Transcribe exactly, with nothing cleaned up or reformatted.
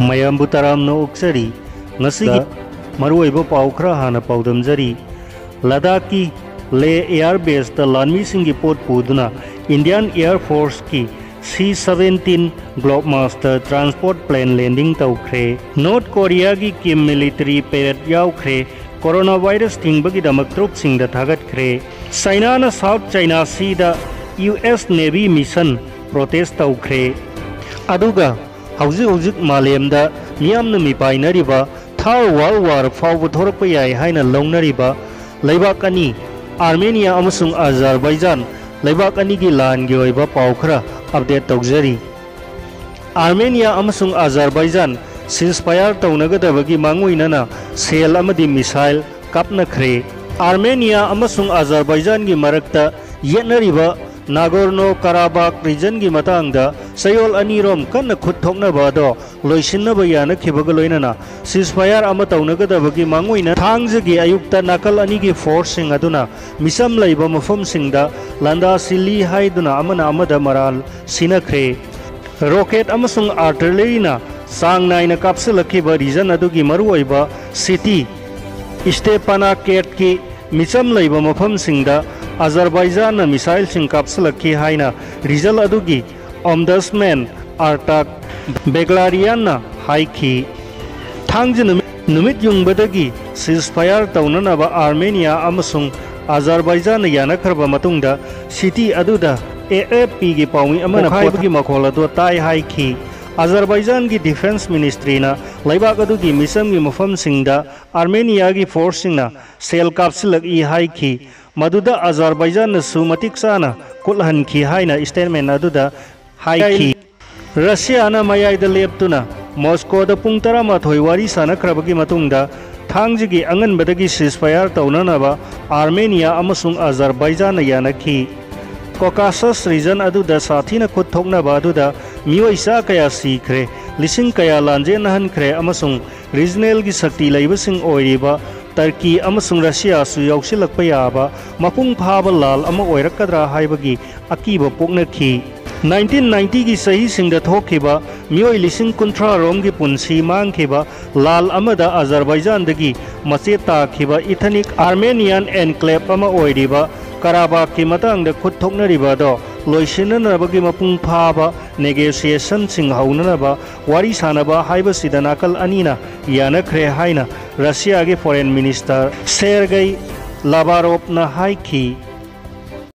ꯃꯌꯥꯝꯕꯨ ꯇꯔꯥꯝꯅ ꯑꯣꯛꯆꯔꯤ꯫ ꯉꯁꯤꯒꯤ ꯃꯔꯨꯑꯣꯏꯕ ꯄꯥꯎ ꯈꯔ ꯍꯥꯟꯅ ꯄꯥꯎꯗꯝꯖꯔꯤ꯫ ꯂꯗꯥꯈꯀꯤ ꯂꯦ ꯑꯦꯌꯔ ꯕꯦꯁꯇ ꯂꯥꯟꯃꯤꯁꯤꯡꯒꯤ ꯄꯣꯠ ꯄꯨꯗꯨꯅ ꯏꯟꯗꯤꯌꯥꯟ ꯑꯦꯌꯔ ꯐꯣꯔꯁꯀꯤ C seventeen Globemaster transport plane landing ꯇꯧꯈ꯭ꯔꯦ꯫ ꯅꯣꯔꯠ ꯀꯣꯔꯤꯌꯥꯒꯤ ꯀꯤꯝ ꯃꯤꯂꯤꯇꯔꯤ ꯄꯦꯔꯦꯗ ꯌꯥꯎꯈ꯭ꯔꯦ꯫ ꯀꯣꯔꯣꯅꯥ ꯚꯥꯏꯔꯁ ꯊꯤꯡꯕꯒꯤꯗꯃꯛ ꯇ꯭ꯔꯨꯞꯁꯤꯡꯗ ꯊꯥꯒꯠꯈ꯭ꯔꯦ꯫ ꯆꯥꯏꯅꯥꯅ ꯁꯥꯎꯠ ꯆꯥꯏꯅꯥ ꯁꯤꯗ U S navy mission protest ꯇꯧꯈ꯭ꯔꯦ꯫ ꯑꯗꯨꯒ ꯍꯧꯖꯤꯛ ꯍꯧꯖꯤꯛ ꯃꯥꯂꯦꯝꯗ ꯃꯤꯌꯥꯝꯅ ꯃꯤꯄꯥꯏꯅꯔꯤꯕ ꯊꯥꯔ ꯋꯥꯔꯜ ꯋꯥꯔ ꯐꯥꯎꯕ ꯊꯣꯔꯛꯄ ꯌꯥꯏ ꯍꯥꯏꯅ ꯂꯧꯅꯔꯤꯕ ꯂꯩꯕꯥꯛ ꯑꯅꯤ, ꯑꯥꯔꯃꯦꯅꯤꯌꯥ ꯑꯃꯁꯨꯡ ꯑꯖꯔꯕꯥꯏꯖꯥꯟ, ꯂꯩꯕꯥꯛ ꯑꯅꯤꯒꯤ ꯂꯥꯟꯒꯤ ꯑꯣꯏꯕ ꯄꯥꯎ ꯈꯔ ꯑꯞꯗꯦꯠ ꯇꯧꯖꯔꯤ꯫ ꯑꯥꯔꯃꯦꯅꯤꯌꯥ ꯑꯃꯁꯨꯡ ꯑꯖꯔꯕꯥꯏꯖꯥꯟ ꯁꯤꯖꯐꯥꯌꯔ ꯇꯧꯅꯒꯗꯕꯒꯤ ꯃꯥꯡꯑꯣꯏꯅꯅ ꯁꯦꯜ ꯑꯃꯗꯤ ꯃꯤꯁꯥꯏꯜ ꯀꯥꯞꯅꯈ꯭ꯔꯦ꯫ ꯑꯥꯔꯃꯦꯅꯤꯌꯥ ꯑꯃꯁꯨꯡ ꯑꯖꯔꯕꯥꯏꯖꯥꯟꯒꯤ ꯃꯔꯛꯇ ꯌꯦꯠꯅꯔꯤꯕ ꯅꯥꯒꯣꯔꯅꯣ ꯀꯥꯔꯥꯕꯥꯛ ꯔꯤꯖꯟꯒꯤ ꯃꯇꯥꯡꯗ ꯆꯌꯣꯜ ꯑꯅꯤꯔꯣꯝ ꯀꯟꯅ ꯈꯨꯠ ꯊꯣꯛꯅꯕ ꯑꯗꯣ ꯂꯣꯏꯁꯤꯟꯅꯕ ꯌꯥꯅꯈꯤꯕꯒ ꯂꯣꯏꯅꯅ ꯁꯤꯖꯐꯥꯌꯔ ꯑꯃ ꯇꯧꯅꯒꯗꯕꯒꯤ ꯃꯥꯡꯑꯣꯏꯅ ꯊꯥꯡꯖꯒꯤ ꯑꯌꯨꯛꯇ ꯅꯥꯀꯜ ꯑꯅꯤꯒꯤ ꯐꯣꯔꯁꯁꯤꯡ ꯑꯗꯨꯅ ꯃꯤꯆꯝ ꯂꯩꯕ ꯃꯐꯝꯁꯤꯡꯗ ꯂꯥꯟꯗꯥ ꯁꯤꯜꯂꯤ ꯍꯥꯏꯗꯨꯅ ꯑꯃꯅ ꯑꯃꯗ ꯃꯔꯥꯜ ꯁꯤꯅꯈ꯭ꯔꯦ꯫ ꯔꯣꯀꯦꯠ ꯑꯃꯁꯨꯡ ꯑꯥꯔꯇꯤꯂꯔꯤꯅ ꯆꯥꯡ ꯅꯥꯏꯅ ꯀꯥꯞꯁꯤꯜꯂꯛꯈꯤꯕ ꯔꯤꯖꯟ ꯑꯗꯨꯒꯤ ꯃꯔꯨꯑꯣꯏꯕ ꯁꯤꯇꯤ ꯏꯁꯇꯦꯄꯥꯅꯥꯀꯦꯔꯠꯀꯤ ꯃꯤꯆꯝ ꯂꯩꯕ ꯃꯐꯝꯁꯤꯡꯗ ꯑꯖꯔꯕꯥꯏꯖꯥꯟꯅ ꯃꯤꯁꯥꯏꯜꯁꯤꯡ ꯀꯥꯞꯁꯤꯜꯂꯛꯈꯤ ꯍꯥꯏꯅ ꯔꯤꯖꯜ ꯑꯗꯨꯒꯤ ꯑꯣꯝꯕꯗꯁꯃꯦꯟ ꯑꯥꯔꯇꯥꯛ ꯕꯦꯒ꯭ꯂꯥꯔꯤꯌꯥꯟꯅ ꯍꯥꯏꯈꯤ꯫ ꯊꯥꯡꯖ ꯅꯨꯃꯤꯠ, ꯅꯨꯃꯤꯠ ꯌꯨꯡꯕꯗꯒꯤ ꯁꯤꯖꯐꯥꯌꯔ ꯇꯧꯅꯅꯕ ꯑꯥꯔꯃꯦꯅꯤꯌꯥ ꯑꯃꯁꯨꯡ ꯑꯖꯔꯕꯥꯏꯖꯥꯟꯅ ꯌꯥꯅꯈ꯭ꯔꯕ ꯃꯇꯨꯡꯗ ꯁꯤꯇꯤ ꯑꯗꯨꯗ ꯑꯦ ꯑꯦꯐ ꯄꯤꯒꯤ ꯄꯥꯎꯃꯤ ꯑꯃꯅ ꯄꯣꯈꯥꯏꯕꯒꯤ ꯃꯈꯣꯜ ꯑꯗꯨ ꯇꯥꯏ ꯍꯥꯏꯈꯤ꯫ ꯑꯖꯔꯕꯥꯏꯖꯥꯟꯒꯤ ꯗꯤꯐꯦꯟꯁ ꯃꯤꯅꯤꯁꯇ꯭ꯔꯤꯅ ꯂꯩꯕꯥꯛ ꯑꯗꯨꯒꯤ ꯃꯤꯆꯝꯒꯤ ꯃꯐꯝꯁꯤꯡꯗ ꯑꯥꯔꯃꯦꯅꯤꯌꯥꯒꯤ ꯐꯣꯔꯁꯁꯤꯡꯅ ꯁꯦꯜ ꯀꯥꯞꯁꯤꯜꯂꯛꯏ ꯍꯥꯏꯈꯤ꯫ ꯃꯗꯨꯗ ꯑꯖꯔꯕꯥꯏꯖꯥꯟꯅꯁꯨ ꯃꯇꯤꯛ ꯆꯥꯅ ꯈꯨꯠꯍꯟꯈꯤ ꯍꯥꯏꯅ ꯁ꯭ꯇꯦꯠꯃꯦꯟ ꯑꯗꯨꯗ ꯍꯥꯏꯈꯤ꯫ ꯔꯁꯤꯌꯥꯅ ꯃꯌꯥꯏꯗ ꯂꯦꯞꯇꯨꯅ ꯃꯣꯁꯀꯣꯗ ꯄꯨꯡ ꯇꯔꯥꯃꯥꯊꯣꯏ ꯋꯥꯔꯤ ꯁꯥꯟꯅꯈ꯭ꯔꯕꯒꯤ ꯃꯇꯨꯡꯗ ꯊꯥꯡꯖꯒꯤ ꯑꯉꯟꯕꯗꯒꯤ ꯁꯤꯖꯐꯥꯌꯔ ꯇꯧꯅꯅꯕ ꯑꯥꯔꯃꯦꯅꯤꯌꯥ ꯑꯃꯁꯨꯡ ꯑꯖꯔꯕꯥꯏꯖꯥꯟꯅ ꯌꯥꯅꯈꯤ꯫ ꯀꯣꯀꯥꯁꯁ ꯔꯤꯖꯟ ꯑꯗꯨꯗ ꯁꯥꯊꯤꯅ ꯈꯨꯠ ꯊꯣꯛꯅꯕ ꯑꯗꯨꯗ ꯃꯤꯑꯣꯏ ꯆꯥ ꯀꯌꯥ ꯁꯤꯈ꯭ꯔꯦ, ꯂꯤꯁꯤꯡ ꯀꯌꯥ ꯂꯥꯟꯖꯦꯟꯅꯍꯟꯈ꯭ꯔꯦ ꯑꯃꯁꯨꯡ ꯔꯤꯖꯅꯦꯜꯒꯤ ꯁꯛꯇꯤ ꯂꯩꯕꯁꯤꯡ ꯑꯣꯏꯔꯤꯕ ꯇꯔꯀꯤ ꯑꯃꯁꯨꯡ ꯔꯁꯤꯌꯥꯁꯨ ꯌꯥꯎꯁꯤꯜꯂꯛꯄ ꯌꯥꯕ ꯃꯄꯨꯡ ꯐꯥꯕ ꯂꯥꯜ ꯑꯃ ꯑꯣꯏꯔꯛꯀꯗ꯭ꯔꯥ ꯍꯥꯏꯕꯒꯤ ꯑꯀꯤꯕ ꯄꯣꯛꯅꯈꯤ꯫ ꯅꯥꯏꯟꯇꯤꯟ ꯅꯥꯏꯟꯇꯤꯒꯤ ꯆꯍꯤꯁꯤꯡꯗ ꯊꯣꯛꯈꯤꯕ ꯃꯤꯑꯣꯏ ꯂꯤꯁꯤꯡ ꯀꯨꯟꯊ꯭ꯔꯥ ꯔꯣꯝꯒꯤ ꯄꯨꯟꯁꯤ ꯃꯥꯡꯈꯤꯕ ꯂꯥꯜ ꯑꯃꯗ ꯑꯖꯔꯕꯥꯏꯖꯥꯟꯗꯒꯤ ꯃꯆꯦꯠ ꯇꯥꯈꯤꯕ ꯏꯊꯅꯤꯛ ꯑꯥꯔꯃꯦꯅꯤꯌꯥꯟ ꯑꯦꯟꯀ꯭ꯂꯦꯕ ꯑꯃ ꯑꯣꯏꯔꯤꯕ ꯀꯔꯥꯕꯥꯛꯀꯤ ꯃꯇꯥꯡꯗ ꯈꯨꯠ ꯊꯣꯛꯅꯔꯤꯕ ꯑꯗꯣ ꯂꯣꯏꯁꯤꯟꯅꯅꯕꯒꯤ ꯃꯄꯨꯡ ꯐꯥꯕ ꯅꯦꯒꯣꯁꯤꯌꯦꯁꯟꯁꯤꯡ ꯍꯧꯅꯅꯕ ꯋꯥꯔꯤ ꯁꯥꯅꯕ ꯍꯥꯏꯕꯁꯤꯗ ꯅꯥꯀꯜ ꯑꯅꯤꯅ ꯌꯥꯅꯈ꯭ꯔꯦ ꯍꯥꯏꯅ ꯔꯁꯤꯌꯥꯒꯤ ꯐꯣꯔꯦꯟ ꯃꯤꯅꯤꯁꯇꯔ ꯁꯦꯔꯒꯩ ꯂꯥꯕꯥꯔꯣꯞꯅ ꯍꯥꯏꯈꯤ꯫